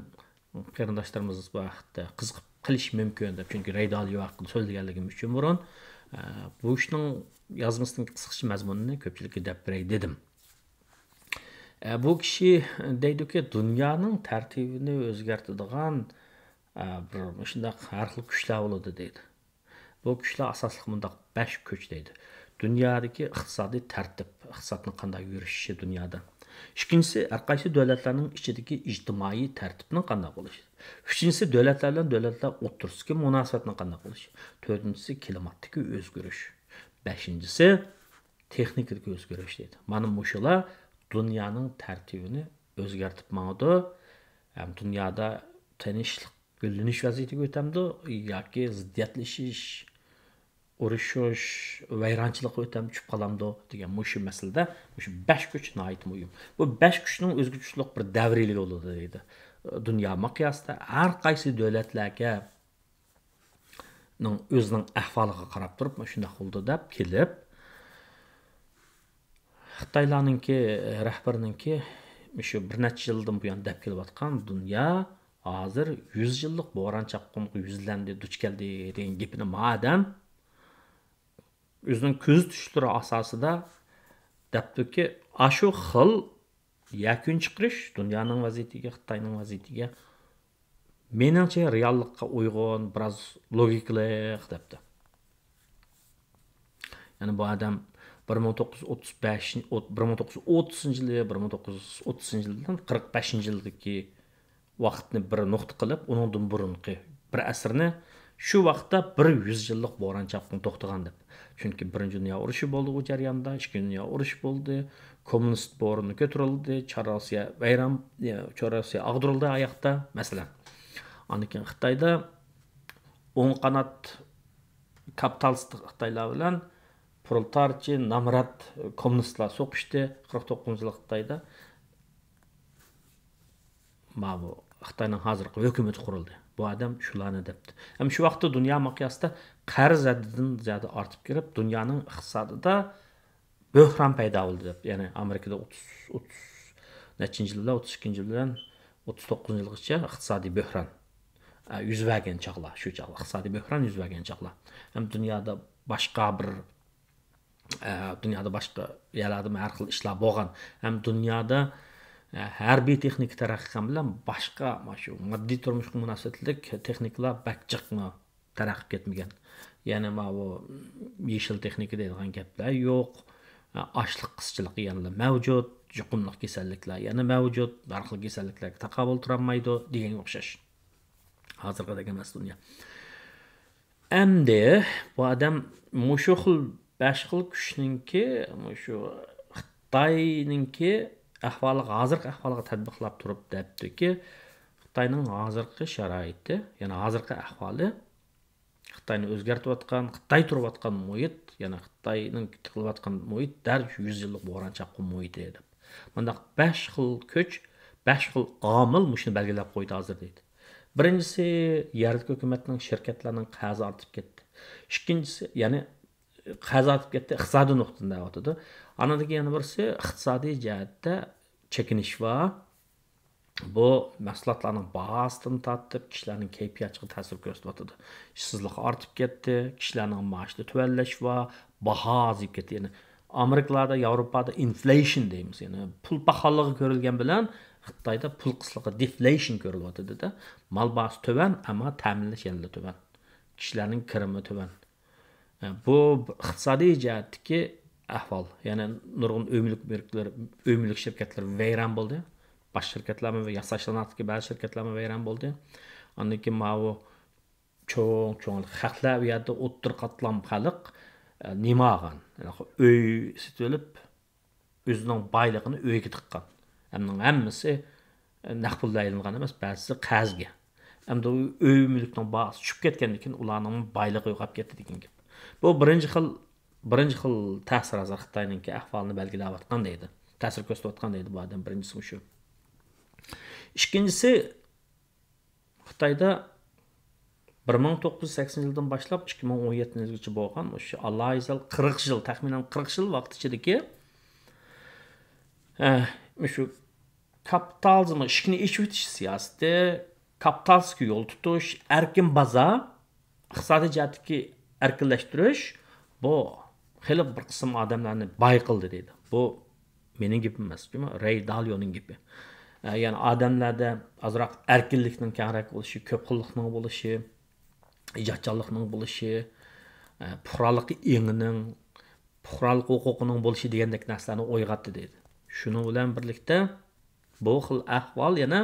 قېرىنداشلىرىمىز بۇ ھەقتە قىزىقىپ قېلىشى مۇمكىن دەپ، چۈنكى رەي دالىيو ھەققىدە سۆزلىگەنلىكىم ئۈچۈن بۇرۇن، ئە، بۇ ئىشنىڭ يازمىسىنىڭ قىسقىچە مەزمۇنىنى كۆپچىلىككە دەپ بېرەي دېدىم. ئە، بۇ كىشى دەيدۇكى، دۇنيانىڭ تەرتىپىنى ئۆزگەرتىدىغان، ئە، بىر مۇشۇنداق ھەر خىل كۈچلەر بولىدۇ دەيدۇ. بۇ كۈچلەر ئاساسلىق مۇنداق بەش كۈچ دەيدۇ. دۇنيادىكى ئىقتىسادىي تەرتىپ، ئىقتىسادنىڭ قانداق يۈرۈشۈشى دۇنيادا. ئىككىنچىسى، ھەر قايسى دۆلەتلەرنىڭ ئىچىدىكى ئىجتىمائىي تەرتىپنىڭ قانداق بولۇشى. ئۈچىنچىسى، دۆلەتلەر بىلەن دۆلەتلەر ئوتتۇرىسىدىكى مۇناسىۋەتنىڭ قانداق بولۇشى. تۆتىنچىسى، كىلىماتتىكى ئۆزگىرىش. بەشىنچىسى، تېخنىكىدىكى ئۆزگىرىش دەيدۇ. مانا مۇشۇلار دۇنيانىڭ تەرتىپىنى ئۆزگەرتىپ ماڭىدۇ. ھەم دۇنيادا تىنچلىق، گۈللىنىش ۋەزىيىتىگە ئۆتەمدۇ ياكى زىددىيەتلىشىش، ئۇرۇشۇش، ۋەيرانچىلىققا ئۆتەم چۈشۈپ قالامدۇ دېگەن مۇشۇ مەسىلىدە مۇشۇ بەش كۈچ ناھايىتى مۇھىم. بۇ بەش كۈچنىڭ ئۆزگىچىلىك بىر دەۋرىيلىكى بولىدۇ دەيدۇ. دۇنيا مىقياسىدا ھەر قايسى دۆلەتلەرگە نىڭ ئۆزىنىڭ ئەھۋالىغا قاراپ تۇرۇپ، مۇشۇنداق بولدى دەپ كېلىپ، خىتايلارنىڭكى رەھبىرىنىڭكى مۇشۇ بىر نەچچە يىلدىن بۇيان دەپ كېلىۋاتقان دۇنيا ھازىر يۈز يىللىق بوران چاپقۇنغا يۈزلەندى، دۇچ كەلدى دېگەن گېپىنى مادەم ئۆزىنىڭ كۆزىتىشلىرى ئاساسىدا دەپتۇكى، ئاشۇ خىل يەكۈن چىقىرىش دۇنيانىڭ ۋەزىيىتىگە، خىتاينىڭ ۋەزىيىتىگە مېنىڭچە رېئاللىققا ئۇيغۇن، بىراز لوگىكىلىق دەپتۇ. يەنى بۇ ئادەم بىر مىڭ توققۇز يۈز ئوتتۇز بەش، بىر مىڭ توققۇز يۈز ئوتتۇزىنچى يىلى، بىر مىڭ توققۇز يۈز ئوتتۇزىنچى يىلدىن قىرىق بەشىنچى يىلدىكى ۋاقىتنى بىر نۇقتا قىلىپ، ئۇنىڭدىن بۇرۇنقى بىر ئەسىرنى، شۇ ۋاقىتتا بىر يۈز يىللىق بوران چاپقۇن توختىغان دەپ. چۈنكى بىرىنچى دۇنيا ئۇرۇشى بولدى ئۇ جەرياندا، ئىككىنچى دۇنيا ئۇرۇشى بولدى، كوممۇنىست بورىنى كۆتۈرۈلدى، چار روسىيە ۋەيران، چار روسىيە ئاغدۇرۇلدى ئاياقتا، مەسىلەن. ئاندىن كېيىن خىتايدا ئوڭ قانات كاپىتالىست خىتايلار بىلەن پرولېتارچى، نامرات كوممۇنىستلار سوقۇشتى قىرىق توققۇزىنچى يىلى خىتايدا. ماۋۇ خىتاينىڭ ھازىرقى ھۆكۈمىتى قۇرۇلدى. بۇ ئادەم شۇلارنى دەپتۇ. ھەم شۇ ۋاقىتتا دۇنيا مىقياسىدا قەرز ھەددىدىن زىيادە ئارتىپ كىرىپ، دۇنيانىڭ ئىقتىسادىدا بۆھران پەيدا بولدى دەپ. يەنى ئامېرىكىدا ئوتتۇز، ئوتتۇز نەچچىنچى يىلدا، ئوتتۇز ئىككىنچى يىلدىن ئوتتۇز توققۇزىنچى يىلغىچە ئىقتىسادىي بۆھران، ئە، يۈز بەرگەن چاغلار، شۇ چاغلار ئىقتىسادىي بۆھران يۈز بەرگەن چاغلار. ھەم دۇنيادا باشقا بىر، ئە، دۇنيادا باشقا يەرلەردىمۇ ھەر خىل ئىشلار بولغان. ھەم دۇنيادا، ئە، ھەربىي تېخنىكا تەرەققىي قىلغان بىلەن باشقا، مانا شۇ ماددىي تۇرمۇشقا مۇناسىۋەتلىك تېخنىكىلار بەك جىقمۇ تەرەققىي قىپ كەتمىگەن. يەنى ماۋۇ يېشىل تېخنىكا دەيدىغان گەپلەر يوق. ئاشلىق قىسچىلىقى يەنىلا مەۋجۇت، يۇقۇملۇق كېسەللىكلەر يەنە مەۋجۇت، ھەر خىل كېسەللىكلەرگە تاقابىل تۇرالمايدۇ دېگەنگە ئوخشاش. ھازىرقىدەك ئەمەس دۇنيا. ئەمدى بۇ ئادەم مۇشۇ خىل بەش خىل كۈچنىڭكى، مۇشۇ خىتاينىڭكى ئەھۋالىغا، ھازىرقى ئەھۋالىغا تەتبىقلاپ تۇرۇپ دەپتۇكى، خىتاينىڭ ھازىرقى شارائىتى، يەنى ھازىرقى ئەھۋالى، خىتاينى ئۆزگەرتىۋاتقان، خىتاي تۇرۇۋاتقان مۇھىت، يەنى خىتاينىڭ تىكلىۋاتقان مۇھىت دەل شۇ يۈز يىللىق بوران چاپقۇن مۇھىتى دەپ. مۇنداق بەش خىل كۈچ، بەش خىل ئامىل مۇشۇنى بەلگىلەپ قويدى ھازىر دەيدۇ. بىرىنچىسى، يەرلىك ھۆكۈمەتنىڭ، شىركەتلەرنىڭ قەرزى ئارتىپ كەتتى. ئىككىنچىسى، يەنى قەرز ئارتىپ كەتتى، ئىقتىسادىي نۇقتىدىن دەۋاتىدۇ. ئاندىن كېيىن يەنە بىرسى، ئىقتىسادىي جەھەتتە چېكىنىش بار. بۇ مەھسۇلاتلارنىڭ باھاسىدىن تارتىپ كىشىلەرنىڭ كەيپىياتىغا تەسىر كۆرسىتىۋاتىدۇ. ئىشسىزلىق ئارتىپ كەتتى، كىشىلەرنىڭ مائاشىدا تۆۋەنلەش بار، باھا ئازىيىپ كەتتى. يەنى ئامېرىكىلاردا، ياۋروپادا ئىنفلېيشن دەيمىز، يەنى پۇل پاخاللىقى كۆرۈلگەن بىلەن خىتايدا پۇل قىسلىقى، دېفلېيشن كۆرۈلۈۋاتىدۇ-دە. مال باھاسى تۆۋەن، ئەمما تەمىنلەش يەنىلا تۆۋەن. كىشىلەرنىڭ كىرىمى تۆۋەن. بۇ ئىقتىسادىي جەھەتتىكى ئەھۋال. يەنى نۇرغۇن ئۆي مۈلۈك مۈلۈكلىرى، ئۆي مۈلۈك شىركەتلىرى ۋەيران بولدى. باش شىركەتلەرمۇ ۋە ياساش سانائەتتىكى بەزى شىركەتلەرمۇ ۋەيران بولدى. ئاندىن كېيىن ماۋۇ چوڭ، چوڭ خەقلەر، ئۇ يەردە ئوتتۇرا قاتلام خەلق، ئە، نېمە ئالغان؟ ئۆي سېتىۋېلىپ، ئۆزىنىڭ بايلىقىنى ئۆيگە تىققان. ئەمنىڭ ھەممىسى، ئە، نەق پۇلدا ئايلانغان ئەمەس، بەزىسى قەرزگە. ئەمدى ئۇ ئۆي مۈلۈكنىڭ باھاسى چۈشۈپ كەتكەندىن كېيىن ئۇلارنىڭ بايلىقى يوقاپ كەتتى دېگەن گەپ. بۇ بىرىنچى خىل، بىرىنچى خىل تەسىر ھازىر خىتاينىڭكى ئەھۋالىنى بەلگىلەۋاتقان دەيدۇ. تەسىر كۆرسىتىۋاتقان دەيدۇ بۇ ئادەم، بىرىنچىسى مۇشۇ. ئىككىنچىسى، خىتايدا بىر مىڭ توققۇز يۈز سەكسىنىنچى يىلدىن باشلاپ ئىككى مىڭ ئون يەتتىنچى يىلغىچە بولغان مۇشۇ ئالاھىدە قىرىق يىل، تەخمىنەن قىرىق يىل ۋاقىت ئىچىدىكى، ئە، مۇشۇ كاپىتالىزمنىڭ ئىشىكىنى ئېچىۋېتىش سىياسىتى، كاپىتالىستىكى يول تۇتۇش، ئەركىن بازار، ئىقتىسادىي جەھەتتىكى ئەركىنلەشتۈرۈش، بۇ خېلى بىر قىسىم ئادەملەرنى باي قىلدى دەيدۇ. بۇ مېنىڭ گېپىم ئەمەس، جۇمۇ، رەي داليونىڭ گېپى. ئە، يەنى ئادەملەردە ئازراق ئەركىنلىكنىڭ كەڭرەك بولۇشى، كۆپ خىللىقنىڭ بولۇشى، ئىجادچانلىقنىڭ بولۇشى، ئە، پۇقرالىق ئېڭىنىڭ، پۇقرالىق ھوقۇقىنىڭ بولۇشى دېگەندەك نەرسىلەرنى ئويغاتتى دەيدۇ. شۇنىڭ بىلەن بىرلىكتە، بۇ خىل ئەھۋال يەنە،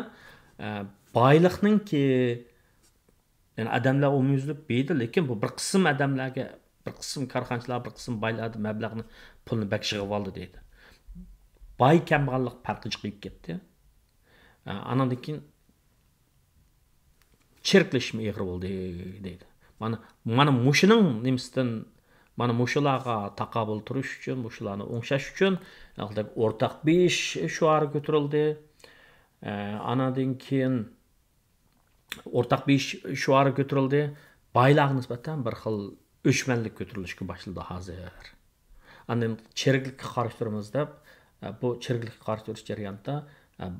ئە، بايلىقنىڭكى، يەنى ئادەملەر ئومۇميۈزلۈك بېيىدۇ، لېكىن بۇ بىر قىسىم ئادەملەرگە، بىر قىسىم كارخانىچىلار، بىر قىسىم بايلاردا مەبلەغنى، پۇلنى بەك يىغىۋالدى دەيدۇ. باي كەمبەغەللىك پەرقى جىقىيىپ كەتتى. ئە، ئانىڭدىن كېيىن چىرىكلىشىشمۇ ئېغىر بولدى دەيدۇ. مانا، مانا مۇشۇنىڭ نېمىسىدىن، مانا مۇشۇلارغا تاقابىل تۇرۇش ئۈچۈن، مۇشۇلارنى ئوڭشاش ئۈچۈن ئورتاق بېيىش شوئارى كۆتۈرۈلدى. ئە، ئانىڭدىن كېيىن ئورتاق بېيىش شوئارى كۆتۈرۈلدى. بايلارغا نىسبەتەن بىر خىل ئۆچمەنلىك كۆتۈرۈلۈشكە باشلىدى ھازىر. ئاندىن چىرىكلىككە قارشى تۇرىمىز دەپ، ئە، بۇ چىرىكلىككە قارشى تۇرۇش جەريانىدا، ئە،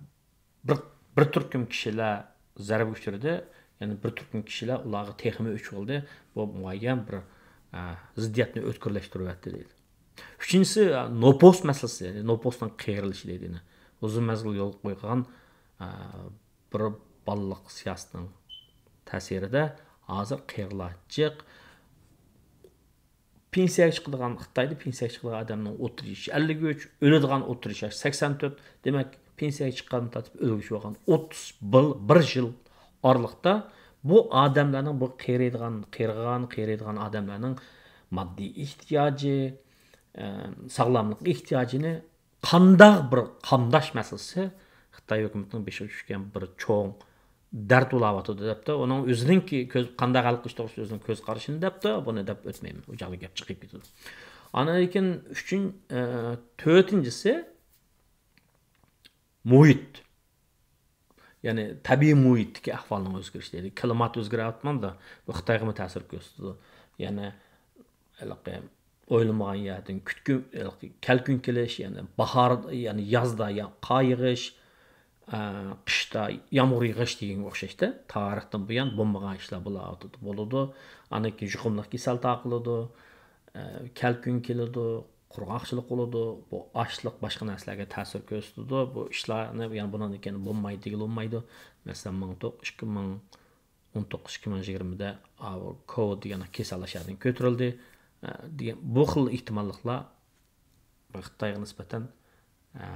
بىر، بىر تۈركۈم كىشىلەر زەربە ئۇچرىدى، يەنى بىر تۈركۈم كىشىلەر ئۇلارغا تېخىمۇ ئۆچ بولدى. بۇ مۇئەييەن بىر، ئە، زىددىيەتنى ئۆتكۈرلەشتۈرۈۋەتتى دەيدۇ. ئۈچىنچىسى، ئە، نوپۇس مەسىلىسى، يەنى نوپۇسنىڭ قېرىلىشى دەيدۇ. يەنى ئۇزۇن مەزگىل يولغا قويغان، ئە، بىر بالىلىق سىياسىتىنىڭ تەسىرىدە ھازىر قېرىلار جىق. پېنسىيەگە چىقىدىغان، خىتايدا پېنسىيەگە چىقىدىغان ئادەمنىڭ ئوتتۇرا يېشى ئەللىك ئۈچ، ئۆلىدىغان ئوتتۇرا ياش سەكسەن تۆت. دېمەك، پېنسىيەگە چىققاندىن تارتىپ ئۆلگۈچە بولغان ئوتتۇز بىر يىل ئارىلىقتا بۇ ئادەملەرنىڭ، بۇ قېرىيدىغان، قېرىغان، قېرىيدىغان ئادەملەرنىڭ ماددىي ئېھتىياجى، ئە، ساغلاملىق ئېھتىياجىنى قانداق بىر قامداش مەسىلىسى خىتاي ھۆكۈمىتىنىڭ بېشىغا چۈشكەن بىر چوڭ دەرد بولاۋاتىدۇ دەپتۇ. ئۇنىڭ ئۆزىنىڭكى كۆز، قانداق ھەل قىلىش توغرىسىدا ئۆزىنىڭ كۆز قارىشىنى دەپتۇ. بۇنى دەپ ئۆتمەيمەن. ئۇ جاغدا گەپ چىقىپ كېتىدۇ. ئاندىن كېيىن ئۈچىن-، ئە، تۆتىنچىسى مۇھىت. يەنى تەبىئىي مۇھىتتىكى ئەھۋالنىڭ ئۆزگىرىشى دەيدۇ. كىلىمات ئۆزگىرىۋاتمامدۇ؟ بۇ خىتايغىمۇ تەسىر كۆرسىتىدۇ. يەنى ھېلىقى ئويلىمىغان يەردىن كۈتكۈن، ھېلىقى كەلكۈن كېلىش، يەنى باھار، يەنى يازدا يا-، قار يېغىش، ئە، قىشتا يامغۇر يېغىش دېگەنگە ئوخشاشتا، تارىختىن بۇيان بولمىغان ئىشلار بولۇۋاتىدۇ، بولىدۇ. ئاندىن كېيىن يۇقۇملۇق كېسەل تارقىلىدۇ، ئە، كەلكۈن كېلىدۇ، قۇرغاقچىلىق بولىدۇ. بۇ ئاشلىق باشقا نەرسىلەرگە تەسىر كۆرسىتىدۇ. بۇ ئىشلارنى، يەنى بۇنىڭدىن كېيىن بولمايدۇ دېگىلى بولمايدۇ. مەسىلەن، مىڭ توق-، ئىككى مىڭ ئون توققۇز، ئىككى مىڭ يىگىرمىدە، ئاۋۇ كوۋىد دېگەن كېسەل ئاشۇ يەردىن كۆتۈرۈلدى، ئە، دېگەن بۇ خىل ئېھتىماللىقلار خىتايغا نىسبەتەن، ئە،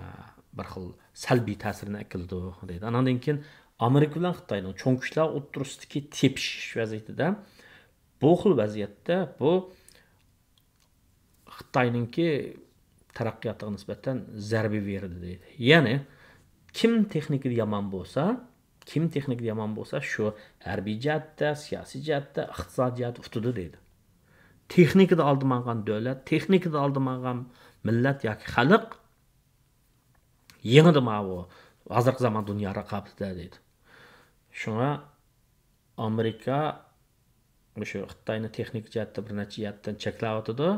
بىر خىل سەلبىي تەسىرىنى ئەكېلىدۇ دەيدۇ. ئاناندىن كېيىن ئامېرىكا بىلەن خىتاينىڭ چوڭ كۈچلەر ئوتتۇرىسىدىكى تېپىشىش ۋەزىيىتىدە، بۇ خىل ۋەزىيەتتە بۇ خىتاينىڭكى تەرەققىياتىغا نىسبەتەن زەربە بېرىدۇ دەيدۇ. يەنى كىم تېخنىكىدا يامان بولسا، كىم تېخنىكىدا يامان بولسا، شۇ ھەربىي جەھەتتە، سىياسىي جەھەتتە، ئىقتىسادىي جەھەتتە ئۇتىدۇ دەيدۇ. تېخنىكىدا ئالدى ماڭغان دۆلەت، تېخنىكىدا ئالدى ماڭغان مىللەت ياكى خەلق يېڭىدۇ ماۋۇ ھازىرقى زامان دۇنيا رىقابىتىدە دەيدۇ. شۇڭا ئامېرىكا مۇشۇ خىتاينى تېخنىكا جەھەتتە بىر نەچچە جەھەتتىن چەكلەۋاتىدۇ،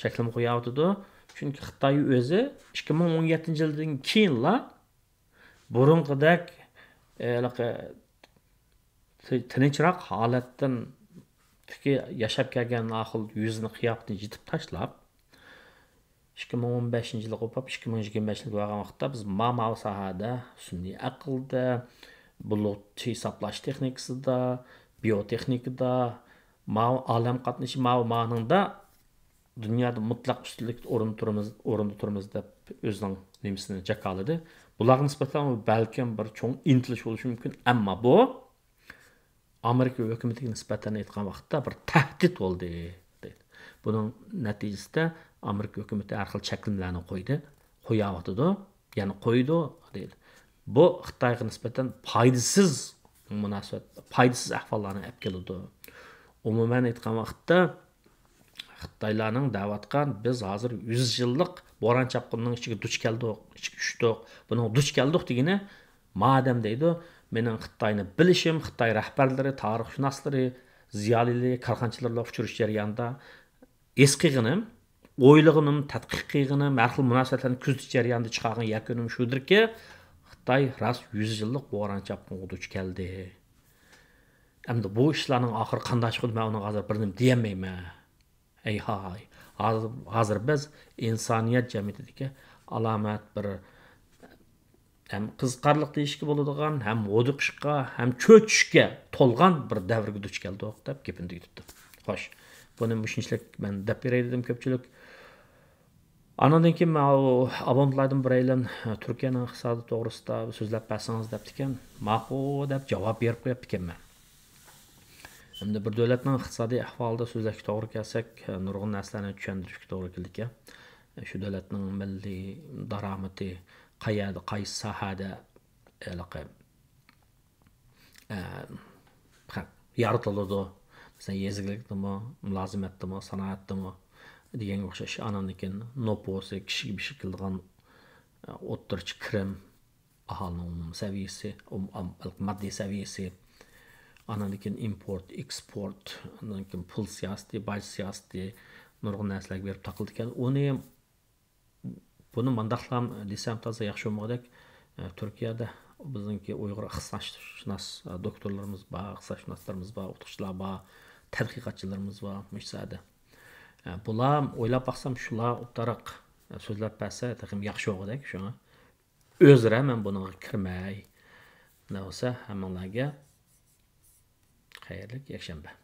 چەكلىمە قويۇۋاتىدۇ. چۈنكى خىتاي ئۆزى ئىككى مىڭ ئون يەتتىنچى يىلدىن كېيىنلا بۇرۇنقىدەك، ئە، ھېلىقى تى-، تىنچراق ھالەتتىن تېخى ياشاپ كەلگەن ئاخىل يۈزىنى، قىياپىتىنى يېتىپ تاشلاپ، ئىككى مىڭ ئون بەشىنچى يىلغا قوپاپ، ئىككى مىڭ يىگىرمە بەشىنچى يىلغا بارغان ۋاقىتتا بىز ما-، ماۋۇ ساھەدە، سۈنئىي ئەقىلدە، بۇلۇت ھېسابلاش تېخنىكىسىدا، بىيوتېخنىكىدا، ماۋۇ ئالەم قاتنىشى، ماۋۇ مانىڭدا دۇنيادا مۇتلەق ئۈستۈنلۈكتە ئورۇندا تۇرىمىز، ئورۇندا تۇرىمىز دەپ ئۆزىنىڭ نېمىسىنى جاكارلىدى. بۇلارغا نىسبەتەن بۇ بەلكىم بىر چوڭ ئىنتىلىش بولۇشى مۇمكىن، ئەمما بۇ ئامېرىكا ھۆكۈمىتىگە نىسبەتەن ئېيتقان ۋاقىتتا بىر تەھدىت بولدى، دەيدۇ. بۇنىڭ نەتىجىسىدە ئامېرىكا ھۆكۈمىتى ھەر خىل چەكلىمىلەرنى قويدى، قويۇۋاتىدۇ، يەنە قويىدۇ، دەيدۇ. بۇ خىتايغا نىسبەتەن پايدىسىز مۇناسىۋەت، پايدىسىز ئەھۋاللارنى ئەپ كېلىدۇ. ئومۇمەن ئېيتقان ۋاقىتتا، خىتايلارنىڭ دەۋاتقان، بىز ھازىر يۈز يىللىق بوران چاپقۇننىڭ ئىچىگە دۇچ كەلدۇق، ئىچىگە چۈشتۇق، بۇنىڭغا دۇچ كەلدۇق دېگىنى، مادەم دەيدۇ، مېنىڭ خىتاينى بىلىشىم، خىتاي رەھبەرلىرى، تارىخشۇناسلىرى، زىيالىيلىرى، كارخانىچىلىرى بىلەن ئۇچرىشىش جەريانىدا ھېس قىلغىنىم، ئويلىغىنىم، تەتقىق قىلغىنىم، ھەر خىل مۇناسىۋەتلەرنى كۆزىتىش جەريانىدا چىقارغان يەكۈنۈم شۇدۇركى، خىتاي راست يۈز يىللىق بوران چاپقۇنغا دۇچ كەلدى. ئەمدى بۇ ئىشلارنىڭ ئاخىرى قانداق چىقىدۇ، مەن ئۇنىڭغا ھازىر بىر نېمە دېيەلمەيمەن. ئەي ھاي، ھازىر، ھازىر بىز ئىنسانىيەت جەمئىيىتىدىكى ئالامەت بىر ھەم قىزىقارلىق دېيىشكە بولىدىغان، ھەم ھودۇقۇشقا، ھەم چۆچۈشكە تولغان بىر دەۋرگە دۇچ كەلدۇق دەپ گېپىنى تۈگىتىپتۇ. خوش، بۇنى مۇشۇنچىلىك مەن دەپ بېرەي دېدىم كۆپچىلىك. ئانىڭدىن كېيىن ماۋۇ ئابونېنتلاردىن بىرەيلەن، تۈركىيەنىڭ ئىقتىسادى توغرىسىدا سۆزلەپ بەرسىڭىز دەپتىكەن. ماقۇل دەپ جاۋاب بېرىپ قويۇپتىكەنمەن. ئەمدى بىر دۆلەتنىڭ ئىقتىسادىي ئەھۋالىدا سۆزلەشكە توغرا كەلسەك، نۇرغۇن نەرسىلەرنى چۈشەندۈرۈشكە توغرا كېلىدىكەن. شۇ دۆلەتنىڭ مىللىي دارامىتى قەيەردە، قايسى ساھەدە ھېلىقى، ئە، يارىتىلىدۇ. مەسىلەن، يېزا ئىگىلىكتىمۇ، مۇلازىمەتتىمۇ، سانائەتتىمۇ دېگەنگە ئوخشاش. ئانىڭدىن كېيىن نوپۇسى، كىشىگە بېرىلىدىغان، ئە، ئوتتۇرىچە كىرىم، ئاھالىنىڭ ئومۇمىي سەۋىيەسى، ئوم-، ئام-، ماددىي سەۋىيەسى، ئانىڭدىن كېيىن ئىمپورت، ئېكسپورت، ئاندىن كېيىن پۇل سىياسىتى، باج سىياسىتى، نۇرغۇن نەرسىلەرگە بېرىپ تاقىلىدىكەن. ئۇنى، بۇنى مانداقلام دېسەم تازا ياخشى بولمىغۇدەك. ئە، تۈركىيەدە بىزنىڭكى ئۇيغۇر ئىقتىسادشۇناس، ئە، دوكتورلىرىمىز بار، ئىقتىسادشۇناسلىرىمىز بار، ئوقۇتقۇچىلار بار، تەتقىقاتچىلىرىمىز بار مۇشۇ ساھەدە. ئە، بۇلار ئويلاپ باقسام، شۇلار ئوتتۇرىغا، ئە، سۆزلەپ بەرسە تېخىمۇ ياخشى بولغۇدەك شۇڭا. ئۆزرە مەن بۇنىڭغا كىرمەي. نېمە بولسا، ھەممىڭلارگە خەيرلىك يەكشەنبە.